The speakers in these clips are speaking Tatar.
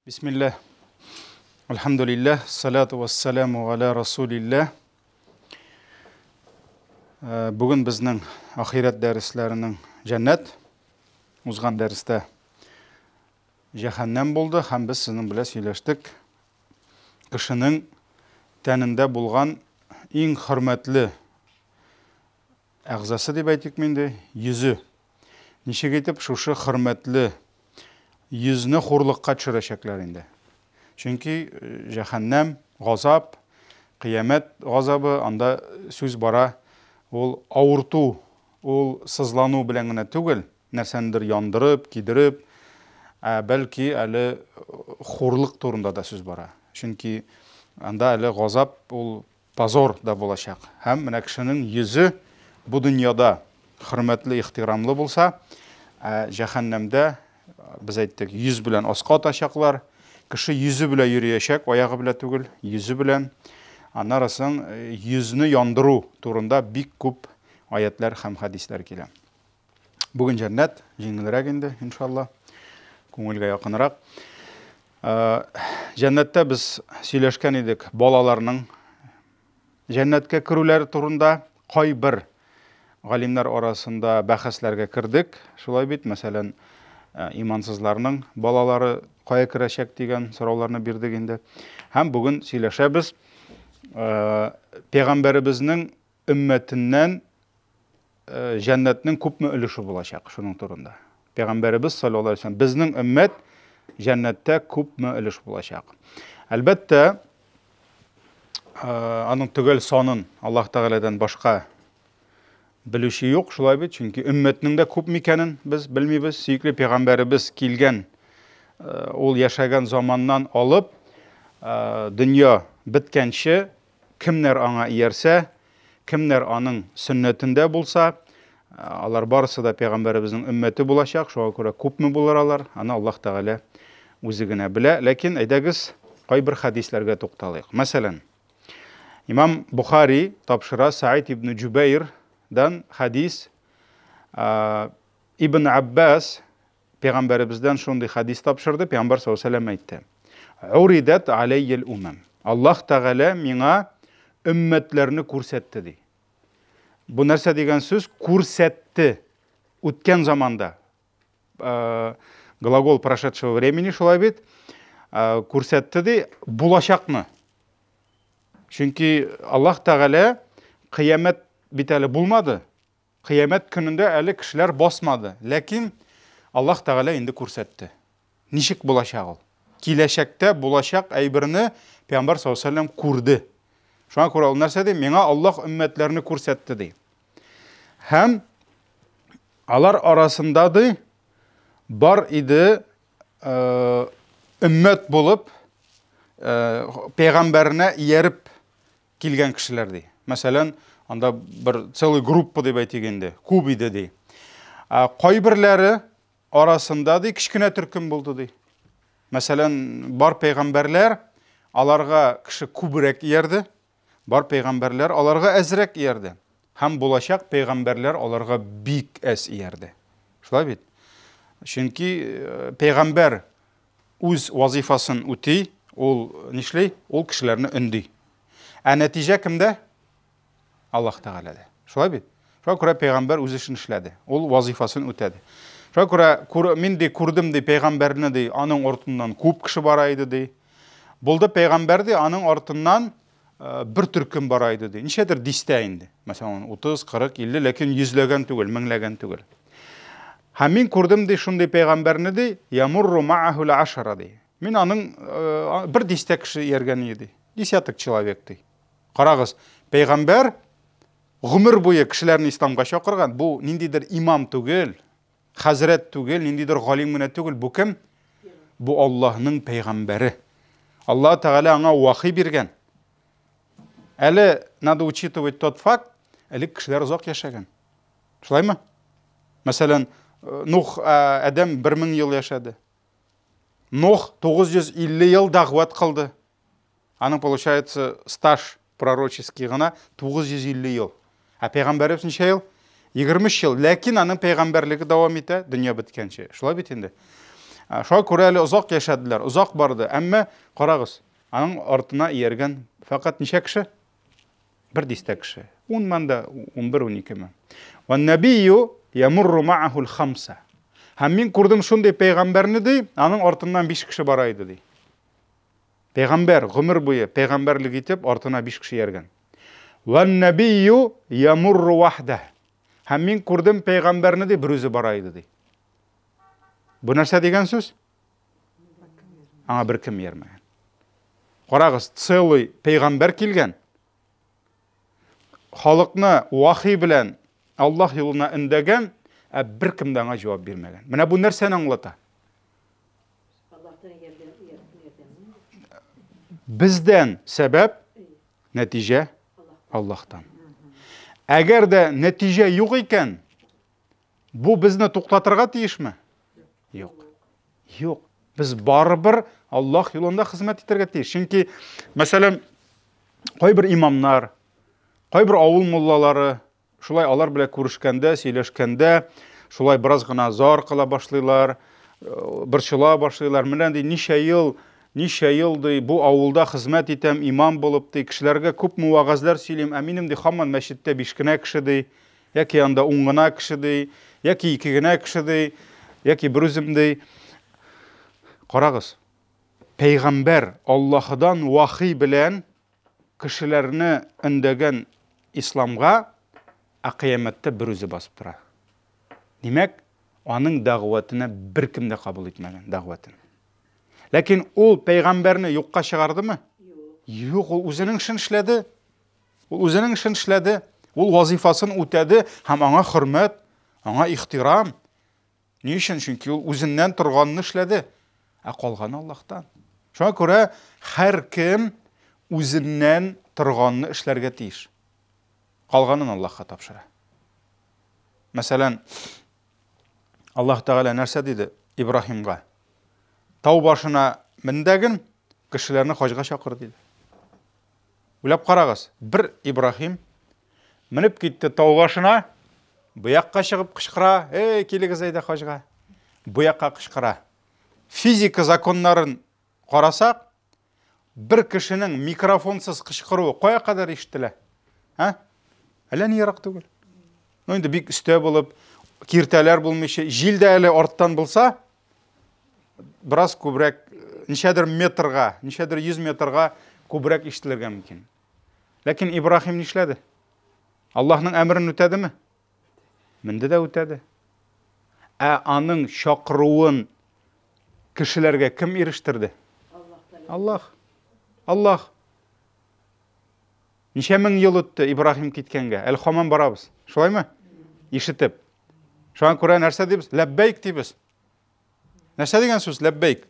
Бисмилләһ, Әлхәмдүлилләһ, салату вассаламу аля расулилләһ. Бүген безнең ахирәт дәресләренең җәннәт, узган дәрестә җәһәннәм булды һәм без сезнең белән сөйләштек. Кешенең тәнендә булган иң хөрмәтле әгъзасы дип әйтик инде, йөзе. Ничек итеп шушы хөрмәтле йөзне хурлыкка төшерәчәкләр инде. Чөнки җәһәннәм, газап, кыямәт газабы, анда сүз бара, ул авырту, ул сызлану белән генә түгел, нәрсәнедер яндырып, кидереп, ә бәлки әле хурлык турында да сүз бара. Чөнки анда әле газап ул позор да булачак. Һәм менә кешенең йөзе бу дөньяда хөрмәтле, ихтирамлы булса, ә җәһәннәмдә, без әйттек, йөз белән аска атачаклар. Кеше йөзе белән йөриячәк, аягы белән түгел, йөзе белән. Аннары соң йөзне яндыру турында бик күп аятлар һәм хәдисләр килә. Бүген җәннәт җиңелрәк инде, иншалла. Күңелгә якынрак. Җәннәттә без сөйләшкән идек балаларның җәннәткә керүләре турында кайбер галимнәр арасында бәхәсләргә кердек. Шулай бит, мәсәлән, имансызларның балалары кая керәчәк дигән сорауларны бирдек инде. Һәм бүген сөйләшәбез пәйгамбәребезнең өммәтеннән җәннәтнең күпме өлеше булачак шуның турында. Пәйгамбәребез саллаллаһу алейһи вәсәлләм безнең өммәт җәннәттә күпме өлеш булачак. Әлбәттә, аның төгәл санын Аллаһ Тәгаләдән башка белүче юк, шулай бит, чөнки өммәтнең дә күп микәнен без белмибез. Сөекле пәйгамбәребез килгән, ул яшәгән заманнан алып, дөнья беткәнче кемнәр аңа иярсә, кемнәр аның сөннәтендә булса, алар барысы да пәйгамбәребезнең өммәте булачак. Шуңа күрә күпме булыр алар, аны Аллаһ Тәгалә үзе генә белә. Ләкин әйдәгез кайбер хәдисләргә тукталыйк. Мәсәлән, Имам Бухари тапшыра Саид ибн Җубәйрдан хәдис, Ибн Аббас Пәйгамбәребездән шундый хәдис тапшырды, Пәйгамбәр саллаллаһу алейһи вәсәлләм әйтте. Уридат алейел умам. Аллаһ Тәгалә миңа өммәтләрне күрсәтте ди. Бу нәрсә дигән сүз? Күрсәтте. Үткән заманда. Глагол прошедшего времени шулай бит. Күрсәтте ди, булачакны. Чөнки Аллаһ Тәгалә кыямәт бит әле булмады. Кыямәт көнендә әле кешеләр басмады, ләкин Аллаһ Тәгалә инде күрсәтте. Ничек булачак ул? Киләчәктә булачак әйберне Пәйгамбәр саллаллаһу алейһи вәсәлләм күрде. Шуңа күрә ул нәрсә ди? Миңа Аллаһ өммәтләрне күрсәтте ди. Һәм алар арасында ди бар иде өммәт булып пәйгамбәренә ияреп килгән кешеләр ди. Мәсәлән, анда бер целый группа дип әйтик инде, күп иде ди. Ә кайберләре арасында ди кечкенә төркем булды ди. Мәсәлән, бар пәйгамбәрләр аларга кеше күбрәк иярде, бар пәйгамбәрләр аларга әзрәк иярде. Һәм булачак пәйгамбәрләр аларга бик әз иярде. Шулай бит? Чөнки пәйгамбәр үз вазифасын үти, ул нишли? Ул кешеләрне өнди. Ә нәтиҗә кемдә? Аллаһ Тәгаләдә. Шулай бит? Шуңа күрә пәйгамбәр үз эшен эшләде. Ул вазифасын үтәде. Шуңа күрә күр, мин ди күрдем ди пәйгамбәрне ди, аның артыннан күп кеше бара иде ди. Булды пәйгамбәр ди, аның артыннан бер төркем бара иде ди. Ничәдер дистә инде. Мәсәлән, 30, 40, 50, ләкин йөзләгән түгел, меңләгән түгел. Һәм мин күрдем ди шундый пәйгамбәрне ди, ямурру мааху ашара ди. Мин аның бер дистә кеше ияргән иде ди. Десяток человек ди. Карагыз, пәйгамбәр гомер буе кешеләрне исламга чакырган. Бу ниндидер имам түгел, хәзрәт түгел, ниндидер галим генә түгел. Бу кем? Бу Аллаһның пәйгамбәре. Аллаһ Тәгалә аңа вахи биргән. Әле надо учитывать тот факт, элек кешеләр озак яшәгән. Шулаймы? Мәсәлән, Нух Адәм 1000 ел яшәде. Нух 950 ел дәгъват кылды. Аның получается стаж пророческий гына 950 ел. Ә пәйгамбәребез ничә ел? 23 ел. Ләкин аның пәйгамбәрлеге дәвам итә дөнья беткәнче. Шулай бит инде. Шуңа күрә әле озак яшәделәр, озак барды. Әмма карагыз, аның артына ияргән фәкать ничә кеше? Бер дистә кеше. Ун манда, 11, 12 ме. Ван набию ямурру маахул хамса. Һәм мин күрдем шундый пәйгамбәрне ди, аның артыннан биш кеше бара иде ди. Пәйгамбәр гомер буе пәйгамбәрлек итеп артына биш кеше ияргән. Ван набию ямурру вахда. Һәм мин күрдем пәйгамбәрне ди, берүзе бара иде ди. Бу нәрсә дигән сүз? Аңа беркем иярмәгән. Карагыз, целый пәйгамбәр килгән. Халыкны вахи белән Аллаһ юлына өндәгән, ә беркем дә аңа җавап бирмәгән. Менә бу нәрсәне аңлата? Бездән сәбәп, нәтиҗә Аллаһтан. Әгәр дә нәтиҗә юк икән, Бу безне туктатырга тиешме? Юк. Юк. Без барыбер Аллаһ юлында хезмәт итәргә тиеш. Чөнки, мәсәлән, кайбер имамнар, кайбер авыл муллалары шулай алар белән күрешкәндә, сөйләшкәндә, шулай бераз гына зар кыла башлыйлар, э, борчыла башлыйлар. Менә ди ничә ел, ничә ел ди бу авылда хезмәт итәм, имам булып ди, кешеләргә күпме вәгазьләр сөйлим, ә минем ди һаман мәчеттә биш кенә кеше ди. Яки анда ун гына кеше ди, яки ике генә кеше ди, яки бер үзем ди. Карагыз, пәйгамбәр Аллаһыдан вахи белән кешеләрне өндәгән исламга, ә кыямәттә бер үзе басып тора. Димәк, аның дәгъватына беркем дә кабул итмәгән дәгъватын. Ләкин ул пәйгамбәрне юкка чыгардымы? Юк, ул үзенең эшен эшләде. Ул үзенең эшен эшләде, ул вазифасын үтәде һәм аңа хөрмәт, аңа ихтирам. Ни өчен? Чөнки ул үзеннән торганны эшләде, ә калганы Аллаһтан. Шуңа күрә һәркем үзеннән торганны эшләргә тиеш. Калганын Аллаһка тапшыра. Мәсәлән, Аллаһ Тәгалә нәрсә диде Ибраһимга? Тау башына мендәген, кешеләрне хаҗга чакыр диде. Уйлап карагыз, бер Ибраһим менеп китте тау башына, бу якка чыгып кычкыра, эй, килегез әйдә хаҗга. Бу якка кычкыра. Физика законнарын карасак, бер кешенең микрофонсыз кычкыруы кая кадәр ишетелә? А? Әллә ни ерак түгел. Ну инде бик өстә булып, киртәләр булмыйча, җил дә әле арттан булса, бераз күбрәк, ничәдер метрга, ничәдер йөз метрга күбрәк ишетелергә мөмкин. Ләкин Ибраһим нишләде? Аллаһның әмерен үтәдеме? Менде дә үтәде. Ә аның чакыруын кешеләргә кем ирештерде? Аллаһ. Аллаһ. Ничә мең ел үтте Ибраһим киткәнгә? Әле һаман барабыз. Шулаймы? Ишетеп. Шуңа күрә нәрсә дибез? Ләббәйк дибез. Нәрсә дигән сүз ләббәйк?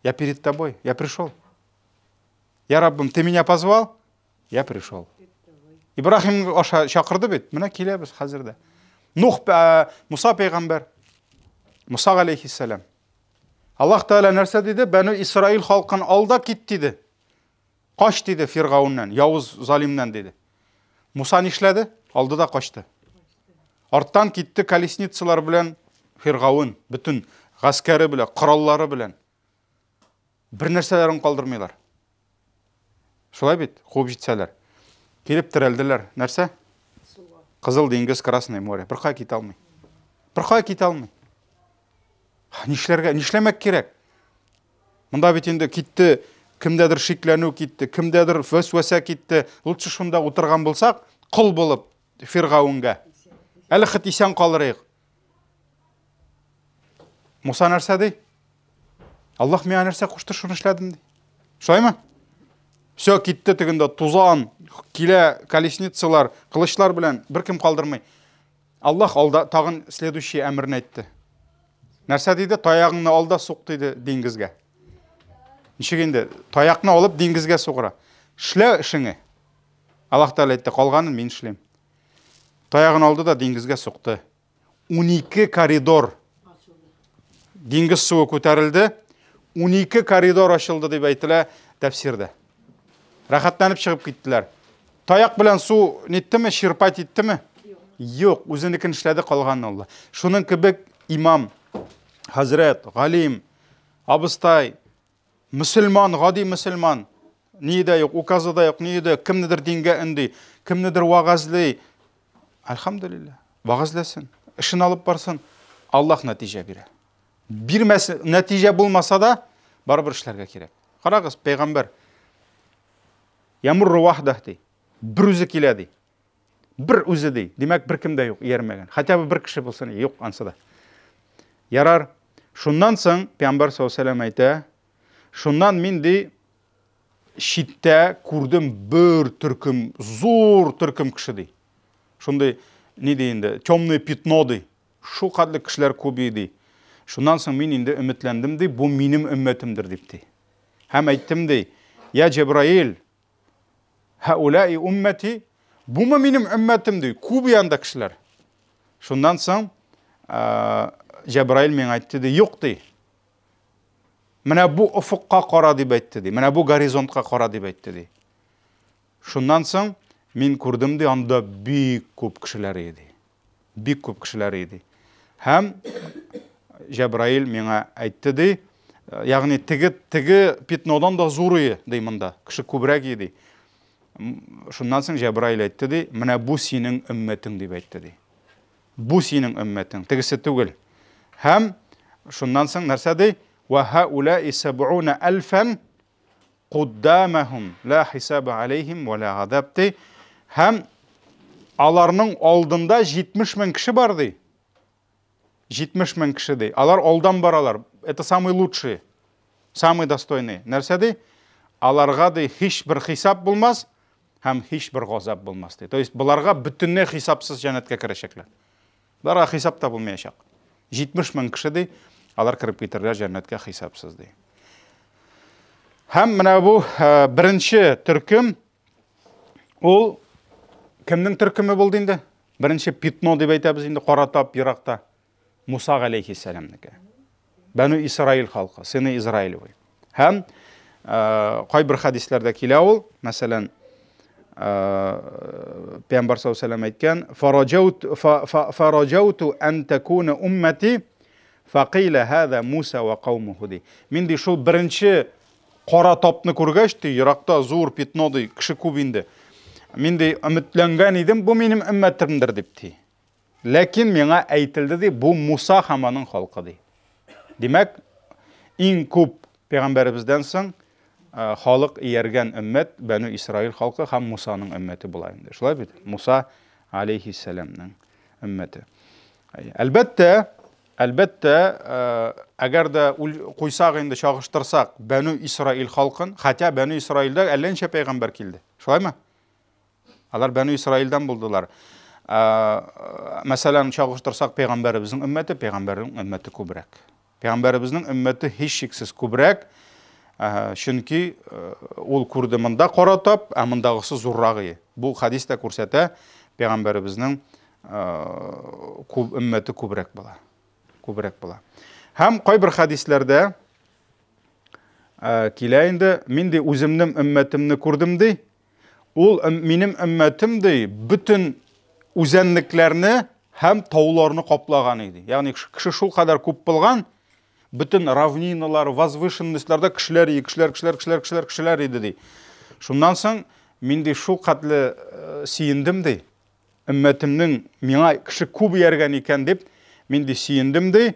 Я перед тобой, я пришел. Я Раббым, ты меня позвал? Я пришел. Ибраһим аша чакырды бит. Менә киләбез хәзер дә. Нух, э, Муса пәйгамбәр. Муса алейхиссалам. Аллаһ Тәгалә нәрсә диде? Бәну Исраил халкын алда кит диде. Кач диде Фиргауннан, явыз залимнән диде. Муса нишләде? Алды да качты. Арттан китте колесницалар белән Фиргаун, бөтен гаскәре белән, кораллары белән. Бер нәрсәләрен калдырмыйлар. Шулай бит, куып җитсәләр. Килеп терәлделәр. Нәрсә? Кызыл диңгез, Красное море. Бер кая китә алмый. Бер кая китә алмый. Нишләргә, нишләмәк кирәк? Монда бит инде китте, кемдәдер шикләнү китте, кемдәдер вәсвәсә китте. Лучше шунда утырган булсак, кол булып Фиргавенгә. Әле хет исән калырыйк. Муса нәрсә ди? Аллаһ миңа нәрсә кушты, шуны эшләдем ди. Шулаймы? Все, китте тегендә тузан, килә колесницалар, кылычлар белән беркем калдырмый. Аллаһ алда тагын следующий әмерне әйтте. Нәрсә диде? Таягыңны ал да сук диде диңгезгә. Ничек инде? Таякны алып диңгезгә сугыра. Эшлә эшеңе. Аллаһ Тәгалә әйтте, калганын мин эшлим. Таягын алды да диңгезгә сукты. 12 коридор. Диңгез суы күтәрелде. 12 коридор ачылды дип әйтелә тәфсирдә. Рәхәтләнеп чыгып киттеләр. Таяк белән су ниттеме, черпать иттеме? Юк, үзенекен эшләде, калганын алды. Шуның кебек имам, Хәзрәт, галим, абыстай, мөселман, гади мөселман, ни дә юк, указы да юк, ни дә, кемнедер дингә өнди, кемнедер вәгазьли. Әлхәмдүлилләһ, вәгазьләсен, эшен алып барсын, Аллаһ нәтиҗә бирә. Бирмәс, нәтиҗә булмаса да, барыбер эшләргә кирәк. Карагыз, пәйгамбәр Ямурру вахдах ди. Бер үзе килә ди. Бер үзе ди. Димәк, бер кем дә юк, иярмәгән. Хотя бы бер кеше булсын, юк ансы да. Ярар. Шуннан соң пәйгамбәр саллаллаху алейһи әйтә, шуннан мин ди читтә күрдем бер төркем, зур төркем кеше ди. Шундый ни ди инде, темное пятно ди. Шул кадәр кешеләр күп ди. Шуннан соң мин инде өметләндем ди, бу минем өммәтемдер дип ди. Һәм әйттем ди, я Җәбраил, Һәүләи уммәти, бумы минем өммәтем ди, күп янда кешеләр. Шуннан соң Җәбраил миңа әйтте ди, юк ди. Менә бу офыкка кара дип әйтте ди. Менә бу горизонтка кара дип әйтте ди. Шуннан соң мин күрдем ди, анда бик күп кешеләр иде. Бик күп кешеләр иде. Һәм Җәбраил миңа әйтте ди, ягъни теге теге пятнодан да зурые ди монда, кеше күбрәк иде. Шуннан соң Җәбраил әйтте ди, менә бу синең өммәтең дип әйтте ди. Бу синең өммәтең, тегесе түгел. Һәм шуннан соң нәрсә ди? Ва хаула сабуна алфан Куддамахум ла хисаба алейхим ва ла газаб ди. Һәм аларның алдында 70 мең кеше бар ди. 70 мең кеше ди. Алар алдан баралар. Это самые лучшие, самые достойные. Нәрсә ди? Аларга ди һичбер хисап булмас һәм һичбер газап булмас ди. То есть боларга бөтенләй хисапсыз җәннәткә керәчәкләр. Боларга хисап та булмаячак. 70 мең кеше ди, алар кереп китерләр җәннәткә хисапсыз ди. Һәм менә бу э, беренче төркем ул кемнең төркеме булды инде? Беренче пятно дип әйтәбез инде, кара тап еракта. Муса галәйһиссәламнеке. Бәну Исраил халкы, сыны Израилевы. Һәм э, кайбер хәдисләрдә килә ул, мәсәлән, э, Пәйгамбәр саллаллаху алейһи әйткән, "Фараҗауту ан такуна уммати факыйла хаза Муса ва каумуху" ди. Мин ди шул беренче кара тапны күргәч, ди, еракта зур пятно ди, кеше күп инде. Мин ди өметләнгән идем, бу минем өммәтемдер дип ди. Ләкин миңа әйтелде ди, бу Муса һәм аның халкы ди. Димәк, иң күп пәйгамбәребездән соң э, халык ияргән өммәт Бәну Исраил халкы һәм Мусаның өммәте була инде. Шулай бит? Муса алейхиссәламның өммәте. Әлбәттә, әлбәттә, э, әгәр дә куйсак инде чагыштырсак Бәну Исраил халкын, хотя Бәну Исраилдә әллә ничә пәйгамбәр килде. Шулаймы? Алар Бәну Исраилдән булдылар. Мәсәлән, чагыштырсак пәйгамбәребезнең өммәте, пәйгамбәрнең өммәте күбрәк. Пәйгамбәребезнең өммәте һичшиксез күбрәк, чөнки ул күрде монда кара тап, ә мондагысы зуррак иде. Бу хадис тә күрсәтә, пәйгамбәребезнең күп өммәте күбрәк була. Күбрәк була. Һәм кайбер хадисләрдә килә инде, мин ди үземнең өммәтемне күрдем ди. Ул минем өммәтем ди, бөтен үзәнлекләрне һәм тауларны каплаган иде. Ягъни кеше шул кадәр күп булган, бөтен равниналар, возвышенностьларда кешеләр иде, кешеләр, кешеләр, кешеләр, кешеләр, кешеләр иде ди. Шуннан соң мин ди шул катлы э, сөендем ди. Өммәтемнең миңа кеше күп ияргән икән дип, мин ди сөендем ди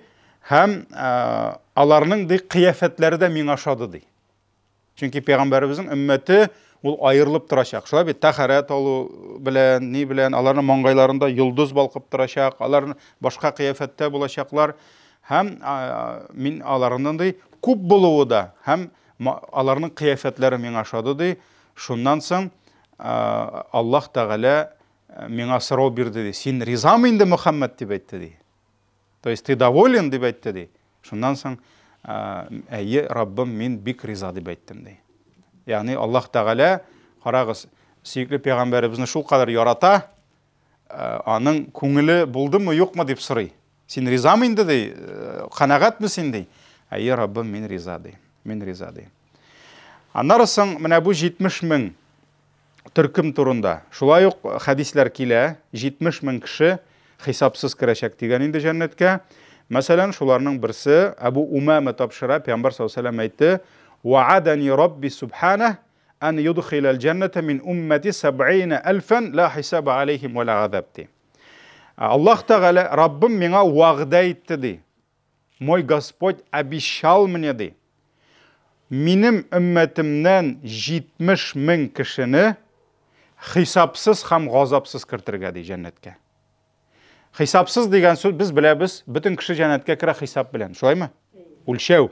һәм э, аларның ди кыяфәтләре дә миңа ошады ди. Чөнки пәйгамбәребезнең өммәте ул аерылып торачак. Шулай бит, тәһарәт алу белән, ни белән, аларның маңгайларында йолдыз балкып торачак, алар башка кыяфәттә булачаклар. Һәм мин аларның ди күп булуы да һәм аларның кыяфәтләре миңа ошады ди. Шуннан соң Аллаһ Тәгалә миңа сорау бирде ди. Син ризамы инде, Мөхәммәд дип әйтте ди. То есть ты доволен, дип әйтте ди. Шуннан соң, әйе, Раббым, мин бик риза дип әйттем ди. Ягъни Аллаһ Тәгалә, карагыз, сөекле пәйгамбәребезне шул кадәр ярата, аның күңеле булдымы, юкмы дип сорый. Син ризамы инде ди, канәгатьме син ди. Әйе, Раббым, мин риза ди. Мин риза ди. Аннары соң менә бу 70 мең төркем турында. Шулай ук хәдисләр килә, 70 мең кеше хисапсыз керәчәк дигән инде җәннәткә. Мәсәлән, шуларның берсе Әбу Умама тапшыра, Пәйгамбәр саллаллаһу алейһи вәсәлләм әйтте: "Вa'адани Рабби субханах ан юдхилал җанната мин уммати саб'ина алфан ла хисаба алейхим ва ла азаб" ди. Аллаһ Тәгалә, Раббым миңа вәгъдә итте ди. Мой Господь обещал мне ди. Минем өммәтемнән 70 мең кешене хисапсыз һәм газапсыз кертергә ди җәннәткә. Хисапсыз дигән сүз без беләбез, бөтен кеше җәннәткә керә хисап белән. Шулаймы? Үлчәү.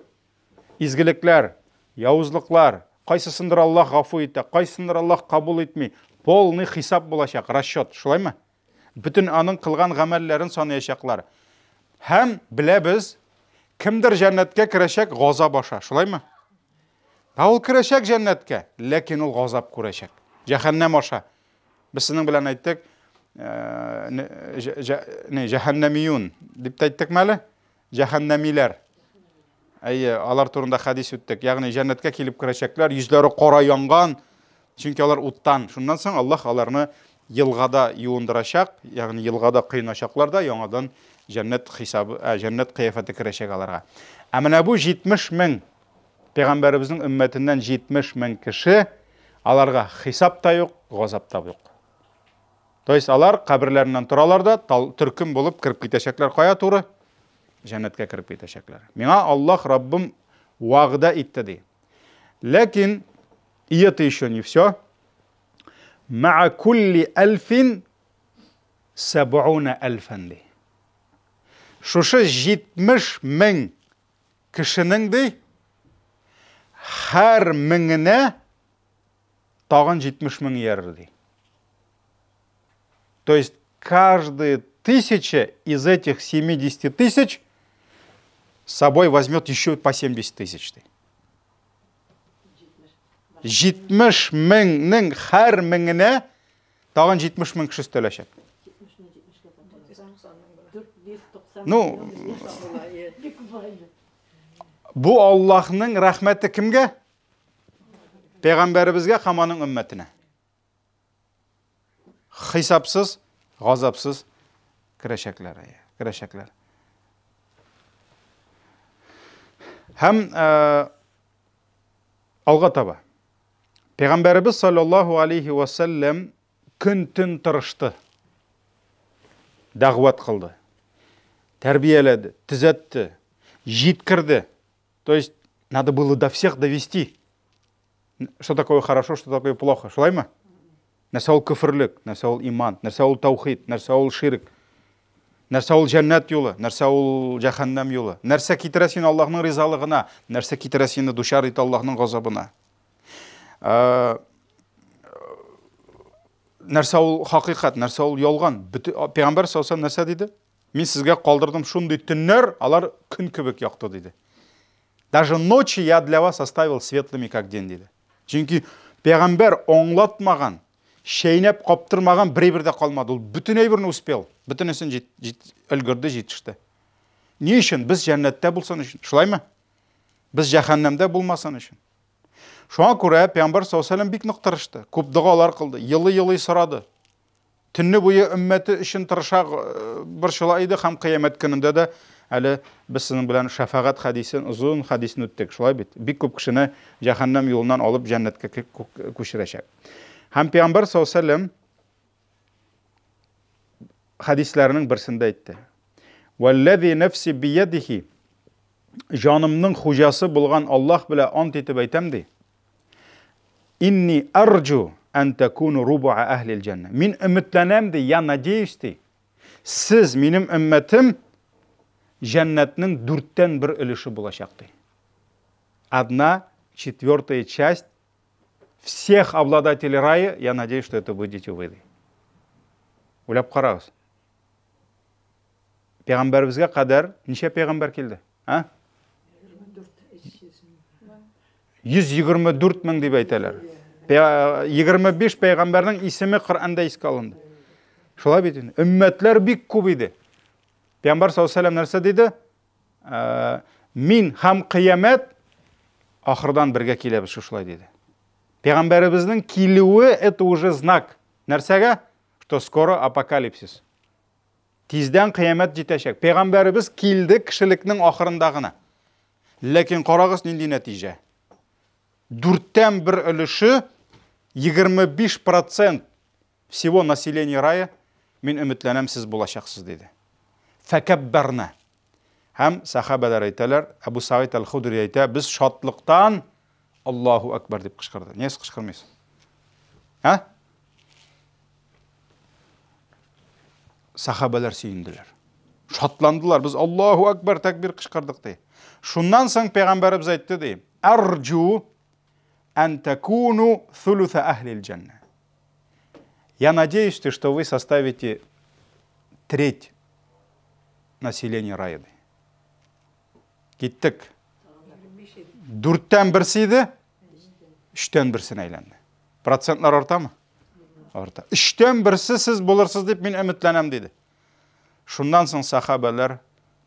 Изгелекләр, явызлыклар, кайсысындыр Аллаһ гафу итә, кайсысындыр Аллаһ кабул итми. Полный хисап булачак, расчет, шулаймы? Бөтен аның кылган гамәлләрен санаячаклар. Һәм беләбез, кемдер җәннәткә керәчәк газап аша, шулаймы? Ә ул керәчәк җәннәткә, ләкин ул газап күрәчәк. Җәһәннәм аша. Без сезнең белән әйттек, не, җәһәннәмиюн дип тә әйттекме әле? Җәһәннәмиләр. Әйе, алар турында хәдис үттек. Ягъни җәннәткә килеп керәчәкләр, йөзләре кара янган, чөнки алар уттан. Шуннан соң Аллаһ аларны елгада юындырачак, ягъни елгада коеначаклар да яңадан җәннәт хисабы, ә, җәннәт кыяфәте керәчәк аларга. Ә менә бу 70 мең пәйгамбәребезнең өммәтеннән 70 мең кеше, аларга хисап та юк, газап та юк. То есть алар каберләреннән торалар да, төркем булып кереп китәчәкләр. Кая туры? Җәннәткә кереп китәчәкләр. Миңа Аллаһ Раббым вәгъдә итте ди. Ләкин и это еще не все. Ма'a кулли әлфин сәб'уна әлфән ди. Шушы 70 мең кешенең ди һәр меңенә тагын 70 мең иярер ди. То есть каждая тысяча из этих 70 тысяч с собой возьмет еще по 70 тысяч. Ди. 70 меңнең һәр меңенә тагын 70 мең кеше өстәләчәк. Ну, бу Аллаһның рәхмәте кемгә? Пәйгамбәребезгә һәм аның өммәтенә. Хисапсыз, газапсыз керәчәкләр, керәчәкләр. Һәм э, алга таба. Пәйгамбәребез саллаллаһу алейхи ва саллям көн-төн тырышты. Дәгъват кылды. Тәрбияләде, төзәтте, җиткерде. То есть надо было до всех довести. Что такое хорошо, что такое плохо. Шулаймы? Нәрсә ул көферлек, нәрсә ул иман, нәрсә ул таухид, нәрсә ул ширк, нәрсә ул җәннәт юлы, нәрсә ул җәһәннәм юлы, нәрсә китерә сине Аллаһның ризалыгына, нәрсә китерә сине дучар итә Аллаһның газабына. Э, нәрсә ул хакыйкать, нәрсә ул ялган. Пәйгамбәр саллаллаху нәрсә диде? Мин сезгә калдырдым шундый төннәр, алар көн кебек якты, диде. Даже ночи я для вас оставил светлыми, как день, диде. Чөнки пәйгамбәр аңлатмаган, чәйнәп каптырмаган бер әйбер дә калмады. Ул бөтен әйберне успел, бөтенесен җит, җит, өлгерде, җитеште. Ни өчен? Без җәннәттә булсын өчен. Шулаймы? Без җәһәннәмдә булмасын өчен. Шуңа күрә пәйгамбәр саллаллаху алейһи бик нык тырышты. Күп догалар кылды, елый-елый сорады. Төнне буе өммәте өчен тырыша, борчыла иде һәм кыямәт көнендә дә әле без сезнең белән шәфәгать хәдисен, озын хәдисен үттек, шулай бит? Бик күп кешене җәһәннәм юлыннан алып җәннәткә күчерәчәк. Һәм Пәйгамбәр саллаллаху алейһи вәсәлләм хәдисләренең берсендә әйтте. Вәлләзи нәфси биядихи җанымның хуҗасы булган Аллаһ белән ант итеп әйтәм ди. Инни арджу ан такуну рубаа ахлил җанна. Мин өметләнәм ди, я надеюсь ди. Сез минем өммәтем җәннәтнең дүрттән бер өлеше булачак ди. Одна четвертая часть всех обладателей рая, я надеюсь, что это будете вы. Уйлап карагыз. Пәйгамбәребезгә кадәр ничә пәйгамбәр килде? А? 124 мең дип әйтәләр. 25 пәйгамбәрнең исеме Коръәндә искә алынды. Шулай бит инде. Өммәтләр бик күп иде. Пәйгамбәр саллаллаху алейһи нәрсә диде? Э, мин һәм кыямәт ахырдан бергә киләбез шушылай диде. Пәйгамбәребезнең килүе это уже знак. Нәрсәгә? Что скоро апокалипсис. Тиздән кыямәт җитәчәк. Пәйгамбәребез килде кешелекнең ахырында гына. Ләкин карагыз нинди нәтиҗә. Дүрттән бер өлеше 25% всего населения рая мин өметләнәм сез булачаксыз диде. Фәкәббәрнә. Һәм сахабәләр әйтәләр, Әбу Саид әл-Худри әйтә, без шатлыктан Аллаһу Акбар дип кычкырды. Нигә сез кычкырмыйсыз? Ә? Сахабәләр сөенделәр. Шатландылар. Без Аллаһу Акбар тәкбир кычкырдык ди. Шуннан соң пәйгамбәребез әйтте ди: "Арджу ан такуну thulutha ахлил джанна". Я надеюсь, что вы составите треть населения рая. Киттек. Дүрттән берсе иде, өчтән берсенә әйләнде. Процентлар артамы? Арта. Өчтән берсе сез булырсыз дип мин өметләнәм диде. Шуннан соң сахабәләр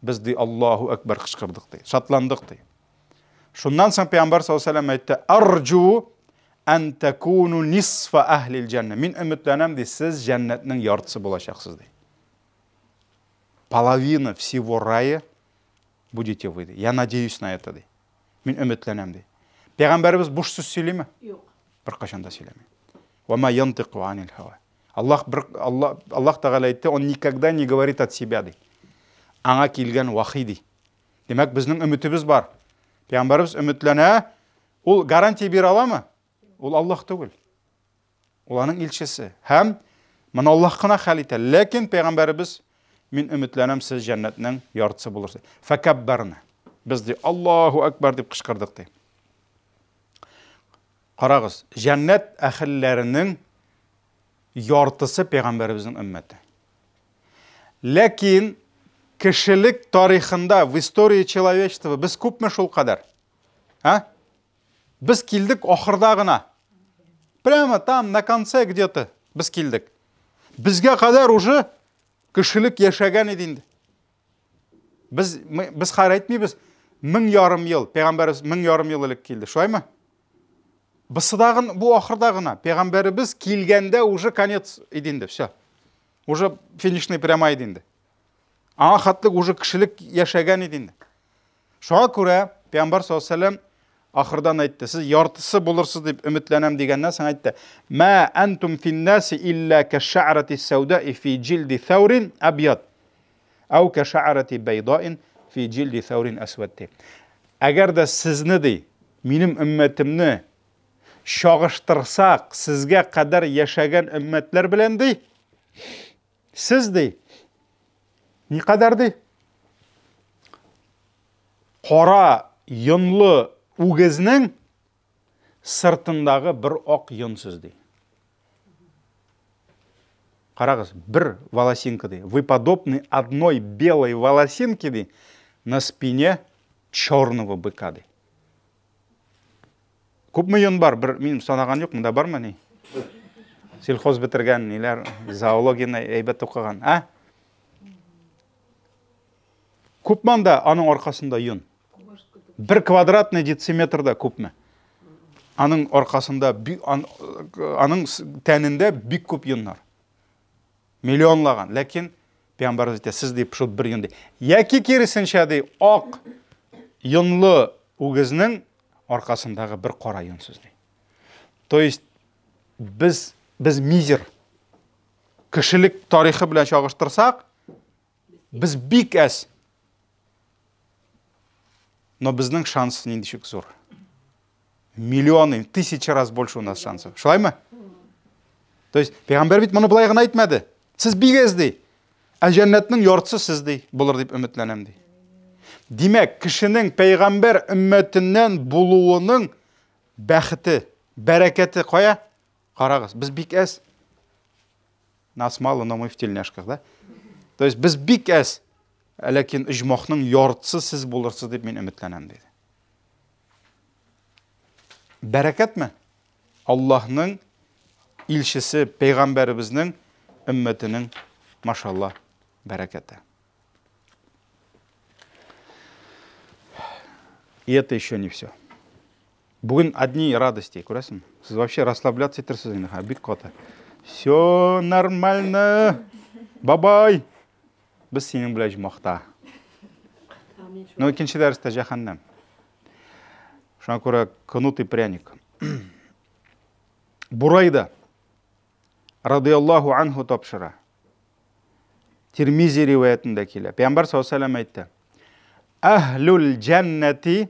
без ди Аллаһу әкбәр кычкырдык ди. Шатландык ди. Шуннан соң пәйгамбәр саллаллаһу алейһи вәсәлләм әйтте: "Арджу ан такуну нисфа ахлил җәннә". Мин өметләнәм ди, сез җәннәтнең яртысы булачаксыз ди. Половина всего рая будете вы. Я надеюсь на это ди. Мин өметләнәм ди. Пәйгамбәребез буш сүз сөйлиме? Юк. Беркайчан да сөйләми. Ва ма янтыку анил хава. Аллаһ бер Аллаһ Аллаһ Тәгалә әйтте, он никогда не говорит от себя ди. Аңа килгән вахи ди. Димәк, безнең өметебез бар. Пәйгамбәребез өметләнә, ул гарантия бирә аламы? Ул Аллаһ түгел. Ул аның илчесе. Һәм моны Аллаһ кына хәл итә. Ләкин пәйгамбәребез мин өметләнәм, сез җәннәтнең яртысы булырсыз. Фәкәббәрна. Без ди Аллаһу акбар дип кычкырдык ди. Карагыз, җәннәт әһелләренең яртысы пәйгамбәребезнең өммәте. Ләкин кешелек тарихында, в истории человечества без күпме шул кадәр? А? Без килдек ахырда гына. Прямо там, на конце где-то без килдек. Безгә кадәр уже кешелек яшәгән иде инде. Без, без хәер әйтмибез, 1500 ел, пәйгамбәребез 1500 ел элек килде, шулаймы? Бысыдагын, бу ахырда гына, пәйгамбәребез килгәндә уже конец иде инде, все. Уже финишный прямая иде инде. Аңа хәтлек уже кешелек яшәгән иде инде. Шуңа күрә Пәйгамбәр саллаллаһу алейһи ахырдан әйтте, сез яртысы булырсыз дип өметләнәм дигәннән соң әйтте, "Ма антум финнаси илля каш'арати саудаи фи җилди thawrin абьяд, ау каш'арати байдаин фи җилди thawrin асвад" ди. Әгәр дә сезне ди, минем өммәтемне чагыштырсак, сезгә кадәр яшәгән өммәтләр белән ди, сез ди, никадәр ди? Кара йонлы үгезнең сыртындагы бер ак йон сез ди. Карагыз, бер волосинка ди. Вы подобны одной белой волосинке ди на спине черного быка ди. Күпме йон бар? Бер мин санаган юк, монда бармы ни? Сельхоз бетергән, ниләр, зоологияне әйбәт укыган, а? Күпме анда аның аркасында йон? Бер квадратный дециметрда күпме? Аның аркасында, аның тәнендә бик күп йоннар. Миллионлаган. Ләкин пәйгамбәребез әйтә, сез дип шул бер йон ди. Яки киресенчә ди, ак йонлы үгезнең аркасындагы бер кара йон сез ди. То есть без без мизер. Кешелек тарихы белән чагыштырсак, Без бик әз. Но безнең шанс ниндичек зур. Миллионы, тысячи раз больше у нас шансов. Шулаймы? То есть, пәйгамбәр бит моны былай гына әйтмәде. Сез бик әз ди. Ә җәннәтнең яртысы сез ди, булыр дип өметләнәм ди. Димәк, кешенең пәйгамбәр өммәтеннән булуының бәхете, бәрәкәте кая? Карагыз, без бик әз. Нас мало, но мы в тельняшках, да? То есть без бик әз, ләкин оҗмахның яртысы сез булырсыз дип мин өметләнәм, диде. Бәрәкәтме? Аллаһның илчесе, пәйгамбәребезнең өммәтенең, машалла, бәрәкәте. И это еще не все. Бүген одни радости, күрәсеңме? Сез вообще расслабляться итәрсез инде, ха, бик каты. Все нормально. Бабай. Без синең белән оҗмахта. Ну, икенче дәрестә җәһәннәм. Шуңа күрә кнут и пряник. Бурайда радиаллаһу анху тапшыра. Тирмизи риваятендә килә. Пәйгамбәр саллаллаһу алейһи әйтте. Әһлүл җәннәти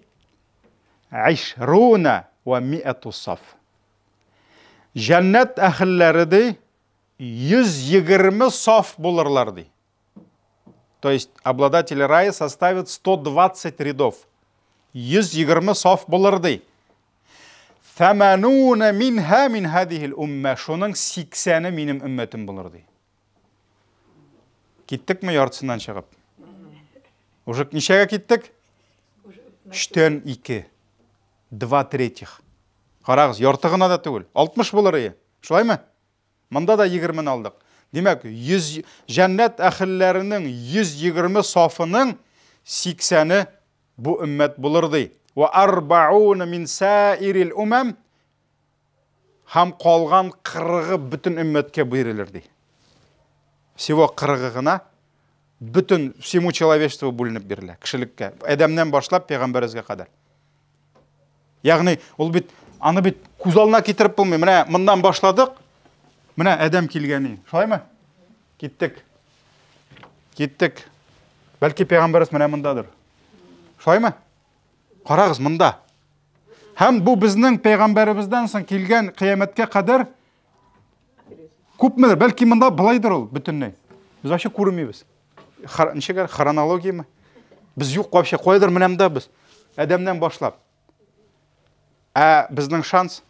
ишруна ва миату саф. Җәннәт әһелләре ди 120 саф булырлар ди. То есть обладатели рая составят 120 рядов. 120 саф булыр ди. Фәмәнуна минһа мин һадихил умма. Шуның 80-е минем өммәтем булыр ди. Киттекме яртысыннан чыгып? Уже ничәгә киттек? Өчтән ике. Два третьих. Карагыз, ярты гына да түгел. 60 булыр ие. Шулаймы? Монда да 20-ны алдык. Димәк, 100 җәннәт әһелләренең 120 сафының 80-е бу өммәт булыр ди. Ва арбауна мин саирил умам һәм калган 40-ы бөтен өммәткә бирелер ди. Всего 40-ы гына бөтен всему человечеству бүленеп бирелә, кешелеккә. Адәмнән башлап пәйгамбәребезгә кадәр. Ягъни ул бит аны бит күз алдына китереп булмый. Менә моннан башладык. Менә адәм килгәне. Шулаймы? Киттек. Киттек. Бәлки пәйгамбәребез менә мондадыр. Шулаймы? Карагыз монда. Һәм бу безнең пәйгамбәребездән соң килгән кыямәткә кадәр күпмедер, бәлки монда былайдыр ул бөтенләй. Без вообще күрмибез. Ничек әле, хронологияме? Без юк вообще, кайдыр менә монда без. Адәмнән башлап. Ә безнең шанс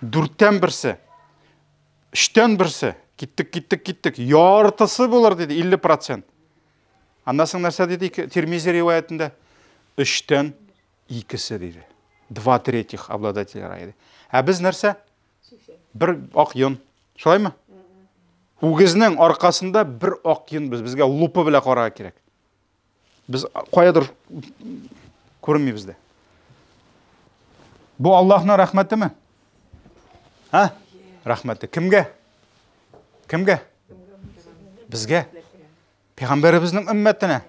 дүрттән берсе, өчтән берсе, киттек, киттек, киттек, яртысы булыр диде, 50%. Аннан соң нәрсә диде Тирмизи риваятендә? Өчтән икесе диде. Два третьих обладатель рая. Ә без нәрсә? Бер ак йон. Шулаймы? Үгезнең аркасында бер ак йон без. Безгә лупа белән карарга кирәк. Без каядыр күренмибез дә. Бу Аллаһның рәхмәтеме? Һа? Рәхмәте. Кемгә? Кемгә? Безгә. Пәйгамбәребезнең өммәтенә.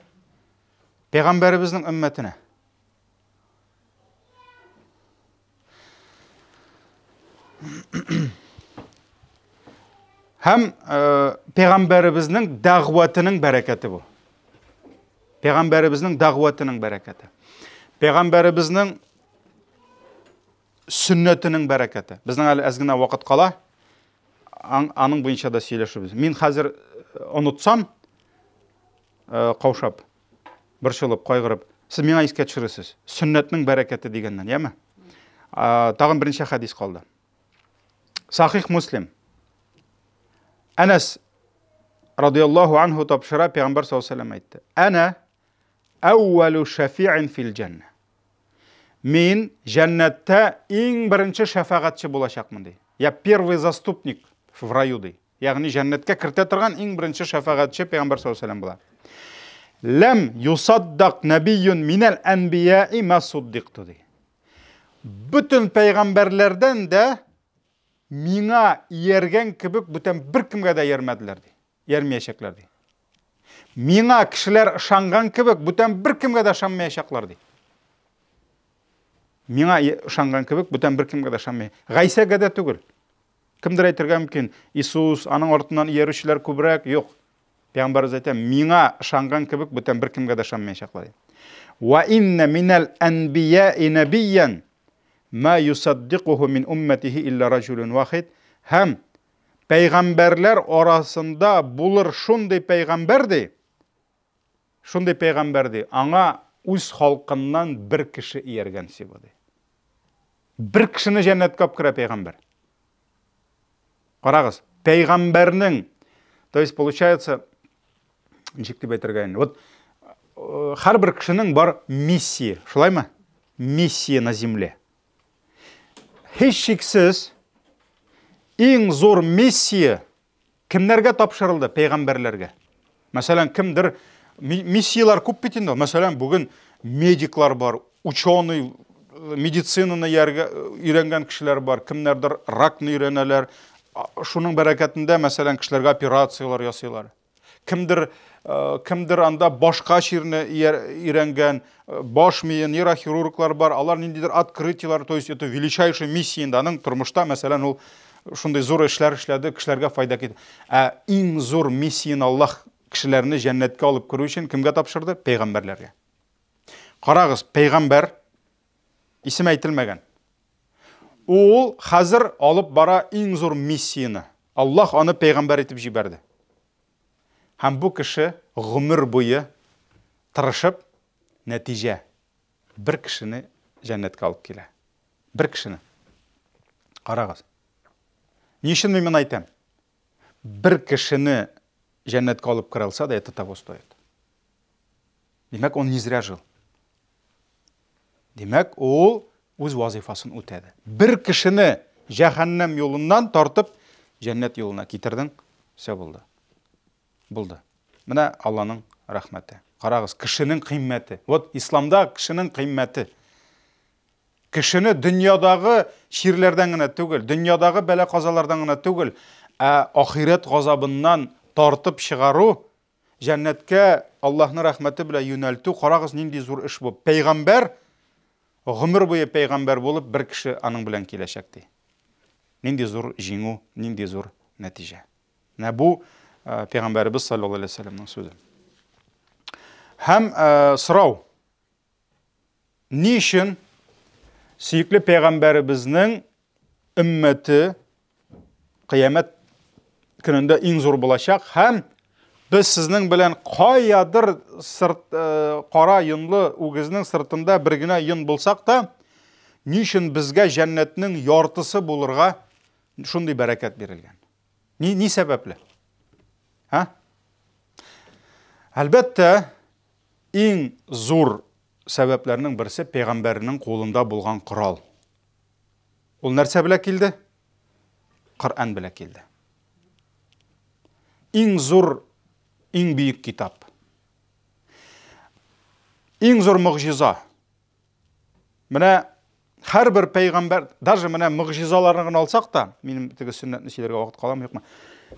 Пәйгамбәребезнең өммәтенә. Һәм э, пәйгамбәребезнең дәгъватының бәрәкәте бу. Пәйгамбәребезнең дәгъватының бәрәкәте. Пәйгамбәребезнең сөннәтенең бәрәкәте. Безнең әле әз генә вакыт кала. Аның буенча да сөйләшербез. Мин хәзер э, онытсам, э, каушап, борчылып, кайгырып, сез миңа искә төшерерсез. Сөннәтнең бәрәкәте дигәннән, яме? Тагын берничә хәдис калды. Сахих Муслим. Әнәс радиаллаһу анху тапшыра, пәйгамбәр саллаллаһу алейһи әйтте. Әнә әүвәлү шәфи'ин фил җәннә. Мин җәннәттә иң беренче шәфәгатьче булачакмын ди. Я первый заступник в раю ди. Ягъни җәннәткә кертә торган иң беренче шәфәгатьче пәйгамбәр саллаллаһу алейһи була. Ләм юсаддак нәбиюн минәл әнбияи ма суддикту ди. Бөтен пәйгамбәрләрдән дә миңа ияргән кебек бүтән беркемгә дә иярмәделәр ди. Иярмәячәкләр ди. Миңа кешеләр ышанган кебек бүтән беркемгә дә ышанмаячаклар ди. Миңа ышанган кебек бүтән беркемгә дә ышанмый. Гайсәгә дә түгел. Кемдер әйтергә мөмкин, Иисус, аның артыннан иярүчеләр күбрәк. Юк. Пәйгамбәребез әйтә, миңа ышанган кебек бүтән беркемгә дә ышанмаячаклар. Ва инна минәл әнбияи нәбиян ма юсаддикуху мин умматихи илля раҗулун вахид. Һәм пәйгамбәрләр арасында булыр шундый пәйгамбәр ди, Шундый пәйгамбәр ди, аңа үз халкыннан бер кеше ияргән всего ди. Бер кешене җәннәткә алып керә пәйгамбәр. Карагыз, пәйгамбәрнең, то есть получается, ничек дип әйтергә инде, вот э, һәрбер кешенең бар миссия, шулаймы? Миссия на земле. Һичшиксез иң зур миссия Кемнәргә тапшырылды? Пәйгамбәрләргә. Мәсәлән, кемдер миссияләр күп бит инде. Мәсәлән, бүген медиклар бар, ученый, медицинаны өйрәнгән кешеләр бар, кемнәрдер ракны өйрәнәләр. Шуның бәрәкәтендә, мәсәлән, кешеләргә операцияләр ясыйлар. кемдер э, кемдер анда башка чирне өйрәнгән, э, баш мие, нейрохирурглар бар, алар ниндидер открытиелар, то есть это величайшая миссия инде аның тормышта, мәсәлән, ул шундый зур эшләр эшләде, кешеләргә файда китерде. Ә иң зур миссияне Аллаһ кешеләрне җәннәткә алып керү өчен кемгә тапшырды? Пәйгамбәрләргә. Карагыз, пәйгамбәр исеме әйтелмәгән. Ул хәзер алып бара иң зур миссияне. Аллаһ аны пәйгамбәр итеп җибәрде. Һәм бу кеше гомер буе тырышып, нәтиҗә бер кешене җәннәткә алып килә. Бер кешене. Карагыз. Ни өчен мин моны әйтәм? Бер кешене җәннәткә алып керә алса да, это того стоит. Димәк, он не зря жил. Димәк, ул үз вазифасын үтәде. Бер кешене җәһәннәм юлыннан тартып, җәннәт юлына китердең, все булды. Булды. Менә Алланың рәхмәте. Карагыз, кешенең кыйммәте. Вот исламда кешенең кыйммәте. Кешене дөньядагы чирләрдән генә түгел, дөньядагы бәла-казалардан гына түгел, ә ахирәт газабыннан тартып чыгару, җәннәткә Аллаһның рәхмәте белән юнәлтү, карагыз, нинди зур эш бу. Пәйгамбәр гомер буе пәйгамбәр булып, бер кеше аның белән киләчәк ди. Нинди зур җиңү, нинди зур нәтиҗә. Менә бу э, пәйгамбәребез саллаллаһу алейһи вәсәлләмнең сүзе. Һәм э, сорау. Ни өчен сөекле пәйгамбәребезнең өммәте кыямәт көнендә иң зур булачак һәм без сезнең белән каядыр сырт, э, кара йонлы үгезнең сыртында бер генә йон булсак та, ни өчен безгә җәннәтнең яртысы булырга шундый бәрәкәт бирелгән? Ни, ни сәбәпле? Һа? Әлбәттә, иң зур сәбәпләрнең берсе пәйгамбәрнең кулында булган корал. Ул нәрсә белән килде? Коръән белән килде. Иң зур, иң бөек китап. Иң зур могҗиза. Менә һәрбер пәйгамбәр, даже менә могҗизаларны гына алсак та, минем теге сөннәтне сөйләргә вакыт каламы, юкмы?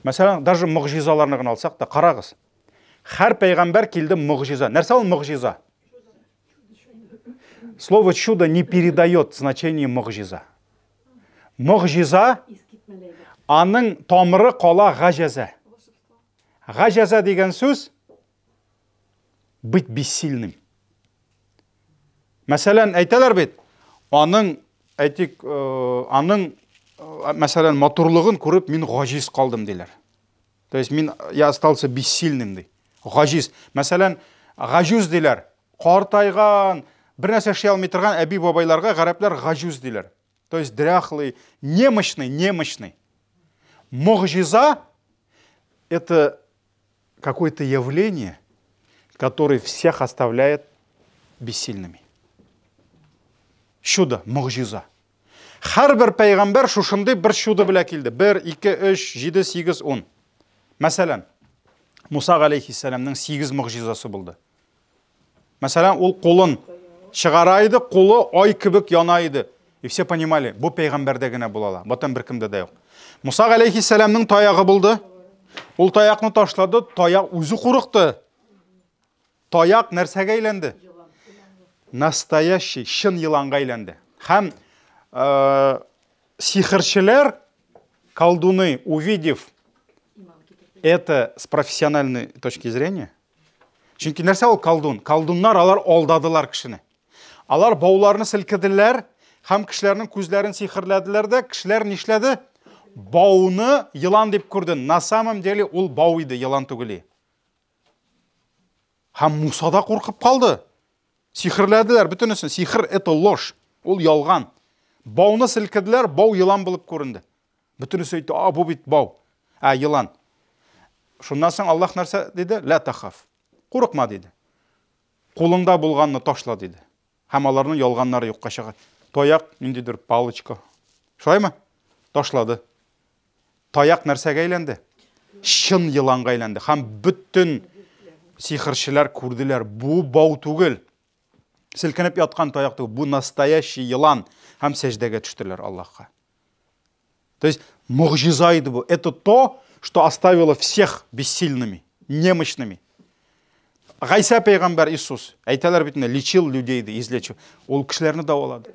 Мәсәлән, даже могҗизаларны гына алсак та, карагыз. Һәр пәйгамбәр килде могҗиза. Нәрсә ул могҗиза? Слово чудо не передает значение могҗиза. Могҗиза аның тамыры кала гаҗәзә. Гаҗәзә дигән сүз быть бессильным. Мәсәлән, әйтәләр бит, аның, әйтик, э, аның, э, мәсәлән, матурлыгын күреп мин гаҗиз калдым диләр. То есть мин я остался бессильным ди. Гаҗиз. Мәсәлән, гаҗуз диләр. Картайган, бер нәрсә эшли алмый торган әби бабайларга гарәпләр гаҗуз диләр. То есть дряхлый, немощный, немощный. Могжиза это какое-то явление, которое всех оставляет бессильными. Чудо, могжиза. Һәрбер пәйгамбәр шушындый бер чудо белән килде. 1, 2, 3, 7, 8, 10. Мәсәлән, Муса галәйһиссәламнең 8 могҗизасы булды. Мәсәлән, ул кулын чыгара иде, кулы ай кебек яна иде. И все понимали, бу пәйгамбәрдә генә була ала, бүтән беркемдә дә юк. Муса галәйһиссәламнең таягы булды. Ул таякны ташлады, таяк үзе курыкты. Таяк нәрсәгә әйләнде? Настоящий, чын еланга әйләнде. Һәм э, сихерчеләр, колдуны, увидев это с профессиональной точки зрения, чөнки нәрсә ул колдун? Колдуннар алар алдадылар кешене. Алар бауларны селкеделәр һәм кешеләрнең күзләрен сихерләделәр дә, кешеләр нишләде? Бауны елан дип күрде. На самом деле ул бау иде, елан түгел. Һәм Муса да куркып калды. Сихерләделәр бөтенесен. Сихер это ложь. Ул ялган. Бауны селкеделәр, бау елан булып күренде. Бөтенесе әйтте, а бу бит бау. Ә, елан. Шуннан соң Аллаһ нәрсә диде? Ла тахаф. Курыкма диде. Кулыңда булганны ташла диде. Һәм аларның ялганнары юкка чыга. Таяк, ниндидер палочка. Шулаймы? Ташлады. Таяк нәрсәгә әйләнде? Чын еланга әйләнде. Һәм бөтен сихерчеләр күрделәр, бу бау түгел. Селкенеп яткан таяк түгел, бу настоящий елан. Һәм сәҗдәгә төштеләр Аллаһка. То есть могҗиза иде бу. Это то, что оставило всех бессильными. Немощными. Гайсә пәйгамбәр Иисус, әйтәләр бит инде, лечил людей ди, излечил. Ул кешеләрне дәвалады.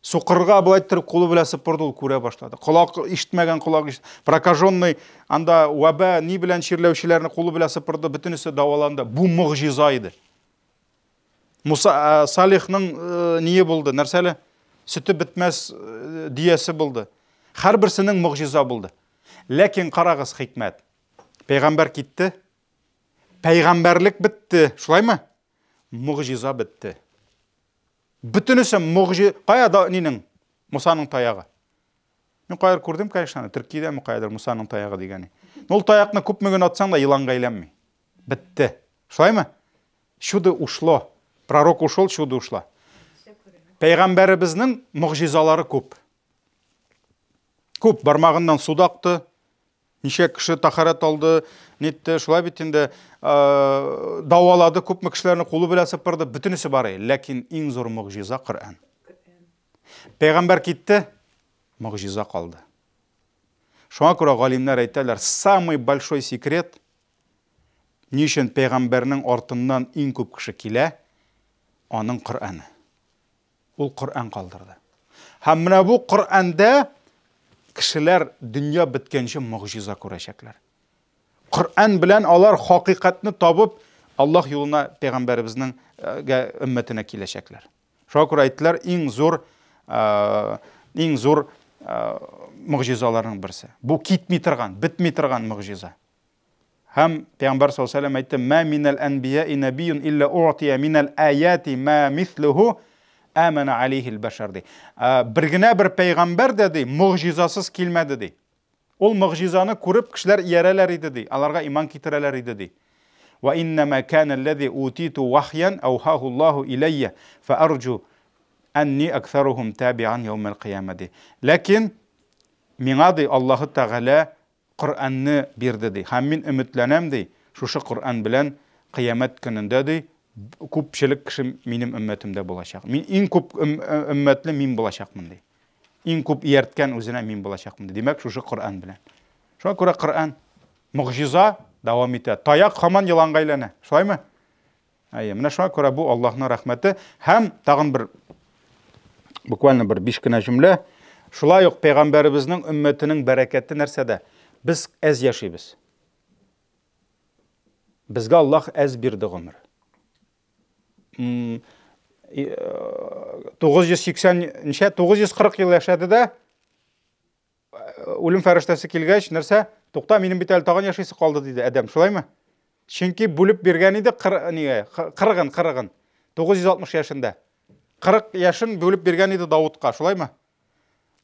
Сукырга былай иттереп кулы белән сыпырды, ул күрә башлады. Колак ишетмәгән колак ишет. Прокаженный анда вәбә ни белән чирләүчеләрне кулы белән сыпырды, бөтенесе дәваланды. Бу могҗиза иде. Муса э, Салихның э, ние булды? Нәрсәле? Сөте бетмәс э, диясе булды. Һәрберсенең могҗиза булды. Ләкин карагыз хикмәт. Пәйгамбәр китте. Пәйгамбәрлек бетте, шулаймы? Могҗиза бетте. Бөтенесе могҗи... Кая да нинең? Мусаның таягы. Мин каядыр күрдем, конечно, аны, Төркиядәме каядыр Мусаның таягы дигәне. Но ул таякны күпме генә атсаң да еланга әйләнми. Бетте. Шулаймы? Чудо ушло. Пророк ушел, чудо ушла. Пәйгамбәребезнең могҗизалары күп. Күп бармагыннан су да акты. Ничә кеше тахарәт алды, нитте, шулай бит инде, давалады, күпме кешеләрне кулы белән сыпырды, бөтенесе бар. Ләкин иң зур могҗиза Коръән. Пәйгамбәр китте, могҗиза калды. Шуңа күрә галимнәр әйтәләр, самый большой секрет, ни өчен пәйгамбәрнең артыннан иң күп кеше килә, аның Коръәне. Ул Коръән калдырды. Һәм менә бу Коръәндә кешеләр дөнья беткәнче могҗиза күрәчәкләр. Коръән белән алар хакыйкатьне табып, Аллаһ юлына пәйгамбәребезнең э, өммәтенә киләчәкләр. Шуңа күрә әйттеләр, иң зур э, иң зур э, могҗизаларның берсе. Бу китми торган, бетми торган могҗиза. Һәм Пәйгамбәр саллаллаһу алейһи әйтте, "Ма минәл әнбияи нәбиюн илля уътия минәл аяти ма мислуху амана алейхил башар" ди. Бер генә бер пәйгамбәр дә ди, могҗизасыз килмәде ди. Ул могҗизаны күреп кешеләр иярәләр иде ди, аларга иман китерәләр иде ди. Ва иннама кана аллази утиту вахьян аухаху Аллаху иләйя фаарҗу анни аксарухум табиан яумал кыяма ди. Ләкин миңа ди Аллаһы Тәгалә Коръәнне бирде, ди. Һәм мин өметләнәм, ди, шушы Коръән белән кыямәт көнендә, ди, күпчелек кеше минем өммәтемдә булачак. Мин иң күп өммәтле мин булачакмын, ди. Иң күп иярткән үзенә мин булачакмын, ди. Димәк, шушы Коръән белән. Шуңа күрә Коръән могҗиза дәвам итә. Таяк һаман еланга әйләнә. Шулаймы? Әйе, менә шуңа күрә бу Аллаһның рәхмәте һәм тагын бер буквально бер биш кенә җөмлә. Шулай ук пәйгамбәребезнең өммәтенең бәрәкәте нәрсәдә? Без әз яшибез. Безгә Аллаһ әз бирде гомер. 980 ничә? 940 ел яшәде дә, үлем фәрештәсе килгәч, нәрсә? Тукта, минем бит әле тагын яшисе калды, диде адәм. Шулаймы? Чөнки бүлеп биргән иде кыр, нигә? Кырыгын, кырыгын. 960 яшендә. 40 яшен бүлеп биргән иде Давудка, шулаймы?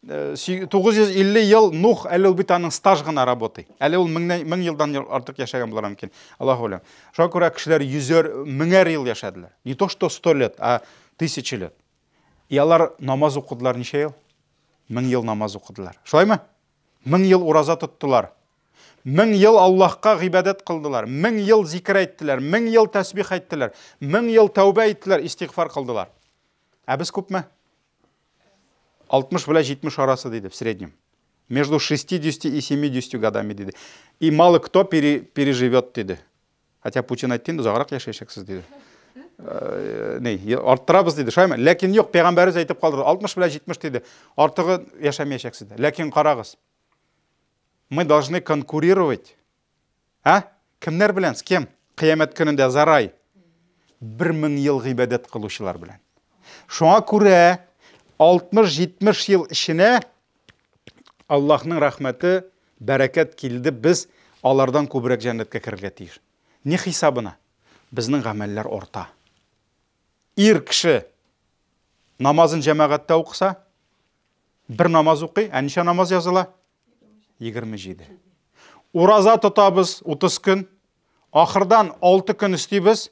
950 э, ел Нух, әле ул бит аның стаж гына работай. Әле ул меңнән, мең елдан артык яшәгән булыр мөмкин. Аллаһу алям. Шуңа күрә кешеләр йөзәр, меңәр ел яшәделәр. Не то что 100 лет, а тысячи лет. И алар намаз укыдылар ничә ел? Мең ел намаз укыдылар. Шулаймы? Мең ел ураза тоттылар. Мең ел Аллаһка гыйбадәт кылдылар. Мең ел зикер әйттеләр. Мең ел тәсбих әйттеләр. Мең ел тәүбә иттеләр, истигъфар кылдылар. Ә без күпме? 60 белән 70 арасы диде в среднем. Между 60 и 70 годами диде. И мало кто пере, переживет диде. Хотя Путин әйтте инде, озаграк яшәячәксез диде. Э, ни, арттырабыз диде, шулаймы? Ләкин юк, пәйгамбәребез әйтеп калдырды, 60 белән 70 диде. Артыгы яшәмәячәксез диде. Ләкин карагыз. Мы должны конкурировать. А? Кемнәр белән? С кем? Кыямәт көнендә за рай. 1000 ел гыйбадәт кылучылар белән. Шуңа күрә 60-70 ел эченә Аллаһның рәхмәте, бәрәкәт килде, без алардан күбрәк җәннәткә керергә тиеш. Ни хисабына? Безнең гамәлләр арта. Ир кеше намазын җәмәгатьтә укыса, бер намаз укый, ә ничә намаз языла? 27. Ураза тотабыз 30 көн, ахырдан 6 көн өстибез,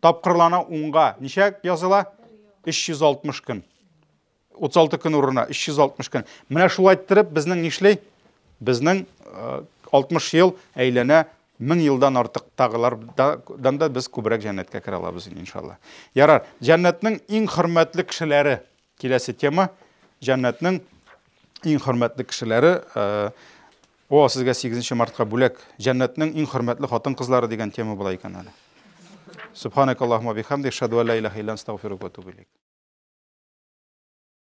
тапкырлана унга. Ничә языла? 360 көн. 36 көн урынына 360 көн. Менә шулай иттереп безнең нишли? Безнең 60 ел әйләнә мең елдан артык тагылардан да без күбрәк җәннәткә керә алабыз иншалла. Ярар, җәннәтнең иң хөрмәтле кешеләре киләсе тема. Җәннәтнең иң хөрмәтле кешеләре. О, сезгә 8 мартка бүләк. Җәннәтнең иң хөрмәтле хатын-кызлары дигән тема була икән әле. Субханакаллаһумма бихамдик, шаду ла илаһа илля астагфирука ва атубу илейк.